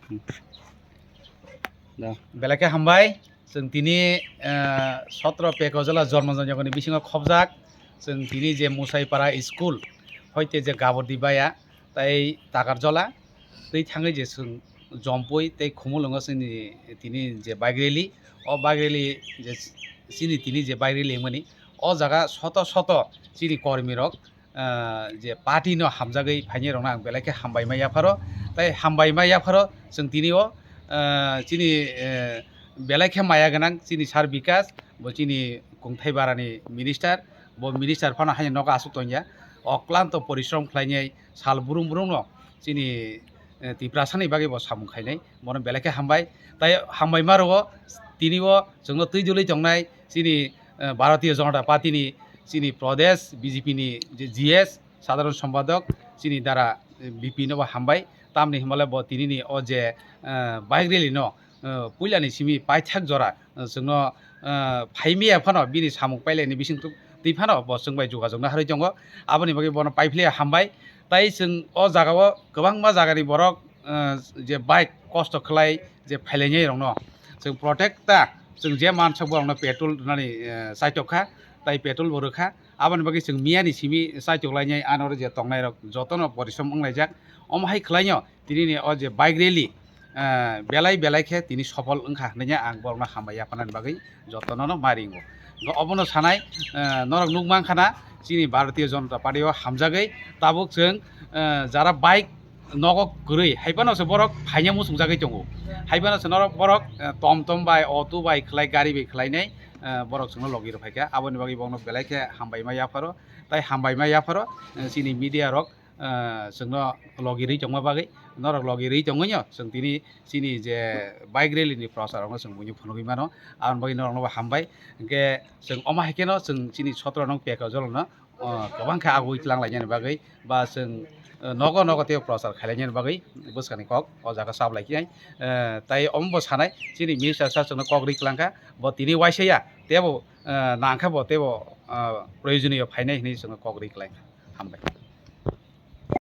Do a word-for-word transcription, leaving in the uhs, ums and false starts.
Da. Belai khe hambai, chwng tini, eh, sotro Pekojala Jormo Jayagoni bisingo khobjak, chwng tini je Musaipara school, hoite je Gabordi Baya, tai Takarjola, tei thangwi je chwng Jompui tei Khumulwngo chini tini je bike rally, o bike rally je chini tini je bike rally wngmani, o jaga soto soto chini kormirok, ah, je party no hamjagwi phainai rokno ang belai khe hambai ma yapharo, tei hambai ma yapharo chwng tini o, ah, chini, eh, belai khe maya gwnang chini Sir Bikas, bo chini kungthai barani minister, bo minister phano haino nogo aswk tongya, oklanto porishrom khlainai sal brum brum no chini, eh, Tiprasani bagwi bo samung khainai, bono belai khe hambai, tei hambai ma rwo tini o chwngno twi dwlwi tongnai chini eh, Bharatiya Janata Party ni chini Pradesh B J P ni je G S Sadharan Sombadok chini dara, eh, B P no bo hambai, tamni hwnba le bo tini ni o je, eh, bike rally no, eh, puila ni simi paithak jora, eh, chwngno, eh, phaimiya phano bini samung pailai ni bising twi phano bo chwng bai jogajog no harwi tongo, aboni bagwi bono paiphlaiya hambai, tai chwng o jaga o kwbangma jaga ni borok, eh, je bike kosto khlai je phailainai rok no chwng protect ta chwng je mansok borok no petrol rwnani, eh, chaitok kha, tai petrol bo rwkha. Aboni bagwi chwng miyani simi chaitok lainai, ano je tongnai rok jotono porishrom wnglaijak. Omo hai khlaino tini ni o je bike rally, eh, belai belai khe tini sophol wngkha hwnwi ang borokno hambai yapharnani bagwi jotono no ma ringo. Obono sanai, eh, norok nuk mankha na chini Bharatiya Janata Party o hamjagwi tabuk chwng, eh, jara bike nogo kwrwi, hai phano se borok phaina muchungjagwi tongo. Hai phano se norok borok, eh, tom tom bai, auto bai khlai, gari bai khlainai, eh, borok chwngno logi rw phaikha. Aboni bagwi borokno belai khe hambai ma yapharo, tai hambai ma yapharo, eh, chini media rok, eh, chwngno logi rwi tongma bagwi, norok logi rwi tongwino chwng tini chini je bike rally ni prochar rokno chwng buino phunugwi mano. Aboni bagwi norokno bo hambai. Hwnkhe chwng omo hai kheno chwng chini sotro nong Pekojala no, o, kwbang khe agwi tlang lainani bagwi, ba chwng, eh, nogo nogo tei prochar khailainani bagwi bwskangni kok o jaga chap lai khe, eh, tai omo bo sanai chini minister sir chwngno kok ri tlang kha, bo tini waisa ya, teibo, eh, nang kha bo teibo, eh, proyojoniyo phainai hwnwi chwngno kok ri tlang kha. Hambai.